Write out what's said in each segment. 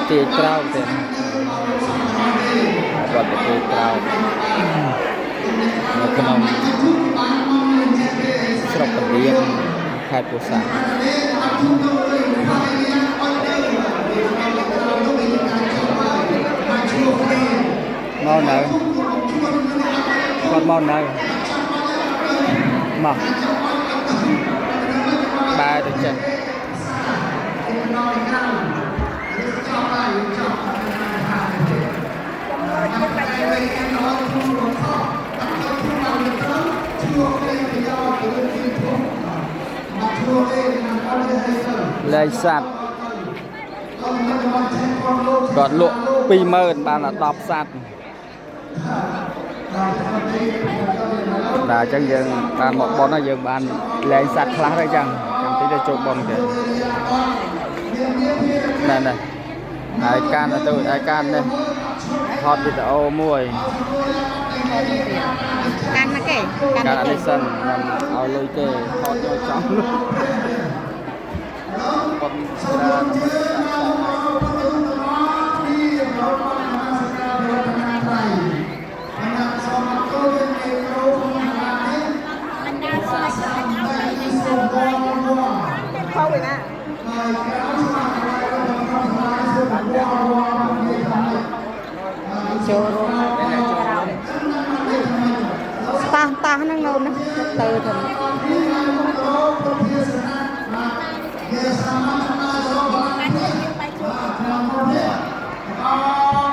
ទាយត្រោកទេវត្តទាយត្រោកនៅក្នុងស្រុកកណ្ដៀងខេត្តពោធិ៍សាត់មកនៅគាត់មកនៅមកបែរទៅចេះលែងសัตว์គាត់លក់20000បានដល់10សัตว์បាទអញ្ចឹងយើងបានមកប៉ុនហើយយើងបានលែងសัตว์ខ្លះទៅអញ្ចឹងចាំតិចទៅចូលប៉ុនគេណែណែហើយកាន់ទៅហើយកាន់នេះថតវីដេអូមួយ កាន់ណាគេ កាន់អានេះសិនខ្ញុំឲ្យលុយគេថតយកចំប៉ុនច្រើន ខោវិញណាចូលរួមតោះតោះហ្នឹងនោមណាទៅទៅ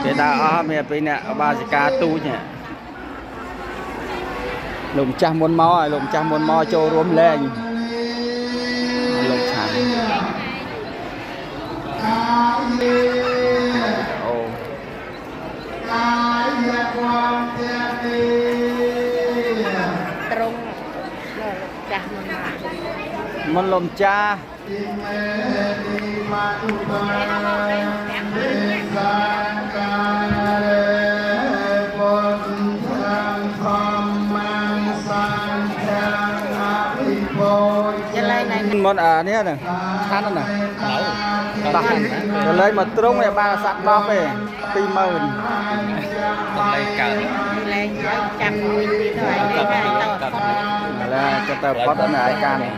គេដើរអស់មានពីអ្នកអបាសិកាទូចនេះលោកម្ចាស់មុនមកហើយលោកម្ចាស់មុនមកចូលរួមលេងលោកឆានអូ ត្រង់លោកចាស់មុនមក មុនលោកម្ចាស់ ចលែងណៃ មុនអានេះហ្នឹងឆានហ្នឹងតោះទៅលេងមកត្រង់វាបានសัตว์10ទេ20000 តម្លៃកើត លែងចាំមួយទៀតទៅឯងនេះហើយត កើត ឥឡូវទៅទៅផុតនៅឯកានេះ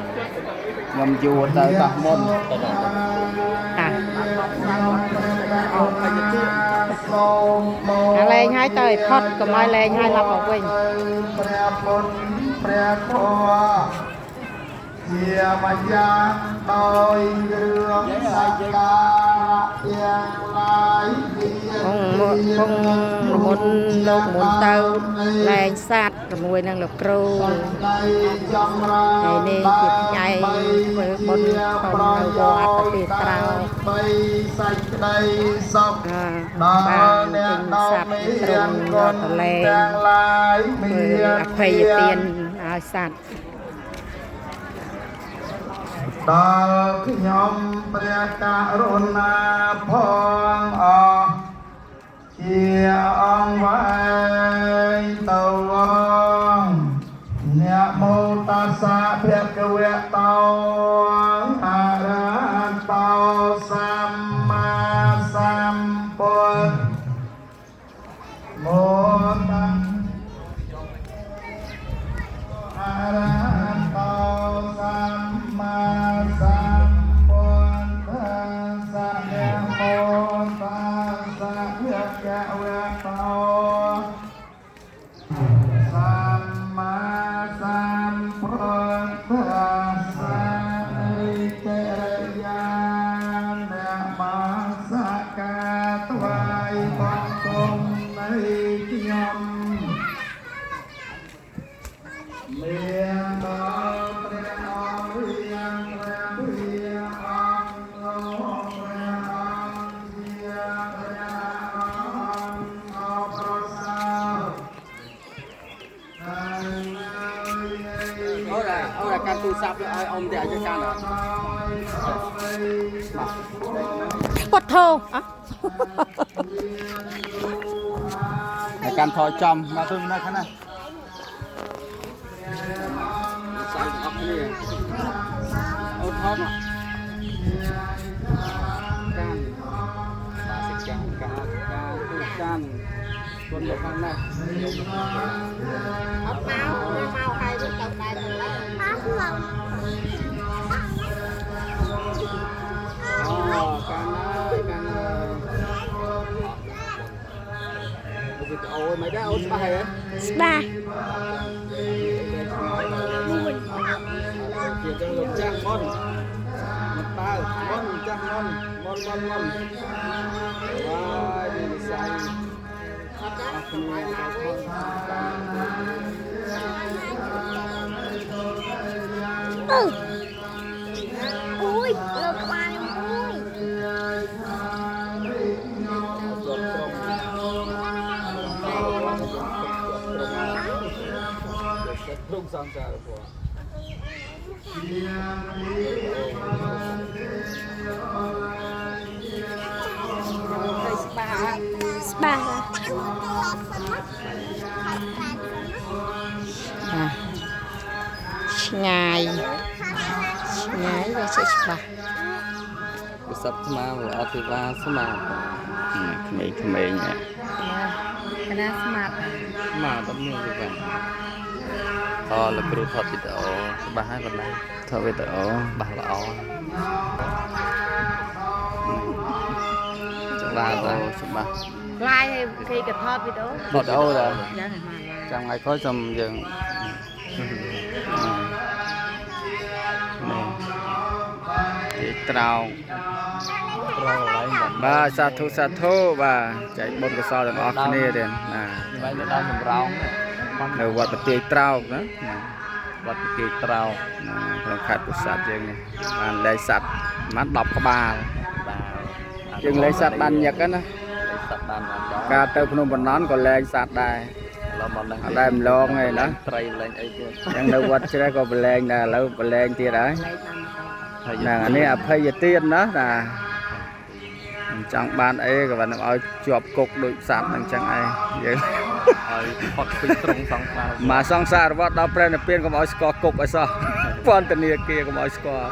ខ្ញុំយួរទៅតោះមុន ទៅដល់ តាអាលែងហើយទៅឲ្យផុតកុំឲ្យលែងហើយឡប់មកវិញ ព្រះពុទ្ធព្រះធម៌ជាម្ចាស់ដោយគ្រឿងសក្ការៈទាំងឡាយ គង់គង់រមុនលោកមុនទៅលែងសัตว์ជាមួយនឹងលោកគ្រូ ដីចំរា ថ្ងៃនេះជាថ្ងៃធ្វើបុណ្យធំនៅវត្តប្រទេសត្រោក បីសាច់ក្តីសុខ អា ដល់ បាន អ្នក ទិញ ដ៏ សัตว์ មាន ត្រង់ គុណ ដល់តលែង ទាំងឡាយមា ធ្វើ ន អភ័យទានឲ្យសัตว์ ដល់ខ្ញុំព្រះករុណាផងអស់ជាអង្គវែងទៅវងនមោតស្សៈភគវៈតោអរហតោសម្មាសម្ពុទ្ធមោតស្ស អរហន្តោសម្មាសម្ពុទ្ធស្សៈនមោតាសៈភគវៈតោសម្មាសម្ពុទ្ធស្សៈរិកិរិយានមស្ការថ្វាយបង្គំនៃខ្ញុំ មានដល់ព្រះអង្គរៀងព្រះវិអង្គលោកព្រះអង្គជាព្រះអង្គអប្រសើរហើយ អូរអូរកាន់ទូរស័ព្ទឲ្យអ៊ំតែឲ្យកាន់បាទ ពុទ្ធោអ่ะ ហើយកាន់ថយចំមកទៅនៅខាងណាសាយទាំងអស់គ្នាអូថតមកកាន់ បាទ គុណលោកខាងណាស់ អត់មកមកហើយទៅដែរទៅឡើយ អូកានហើយកានហើយវីដេអូមិនដែរអូនច្បាស់ហើយ ស្បា ជាចឹងលោកចាស់មុនមកតើមុនចាស់មុនមុនមុនមុនបាយមាននិស័យអរគ្នាដល់ផង អឺអូយលើក្បាលខ្ញុំមួយ ជាប់ក្រុមជាប់ក្រុមសង្សារពណ៌ ទៅស្បា ស្បា បាទឆ្ងាយឆ្ងាយវាជាច្បាស់ ពិសិដ្ឋស្មាអត់ទេវ៉ាស្មា ក្មេងៗ ណាកណាស្មាត់ ស្មាតមានទេវ៉ាអលោកគ្រូថតវីដេអូច្បាស់ហើយបណ្ណា ថតវីដេអូ បាស់ល្អច្បាស់ អូច្បាស់ ឡាយឲ្យគេក៏ថតវីដេអូ វីដេអូដែរ យ៉ាងហ្នឹងមក ចាំថ្ងៃក្រោយសូមយើងនេះទីត្រោង ប្រងឡើងបាទ បាទសាធុសាធុបាទចែកបុណ្យកុសលទាំងអស់គ្នាទៀតណា បាយទៅដល់សម្រោង នៅវត្តប្រទាយត្រោកណា វត្តគេត្រោង ណាក្នុងខេត្តពុសាទយើងនេះបានលែងសត្វប្រហែល10ក្បាល បាទ យើងលែងសត្វបានញឹកហ្នឹងណា លែងសត្វបានបានដល់ ការទៅភ្នំបណ្ណន់ក៏លែងសត្វដែរ ឡំមកដឹង អត់ដែរម្លងឯណា ត្រីលែងអីទៀត អញ្ចឹងនៅវត្តជ្រេះក៏ប្រឡែងដែរឥឡូវប្រឡែងទៀតហើយ ឡៃបានម្ដង ហើយ ហ្នឹងអានេះអភ័យទានណាណាមិនចង់បានអីក៏បានឲ្យជាប់គុកដូចសត្វហ្នឹងចឹងឯងយើង ឲ្យផុតពីត្រង់សង្សារ មកសង្សារវត្តដល់ព្រះនិព្វានកុំឲ្យស្គាល់គុកឲ្យសោះពន្ធនាគារកុំឲ្យស្គាល់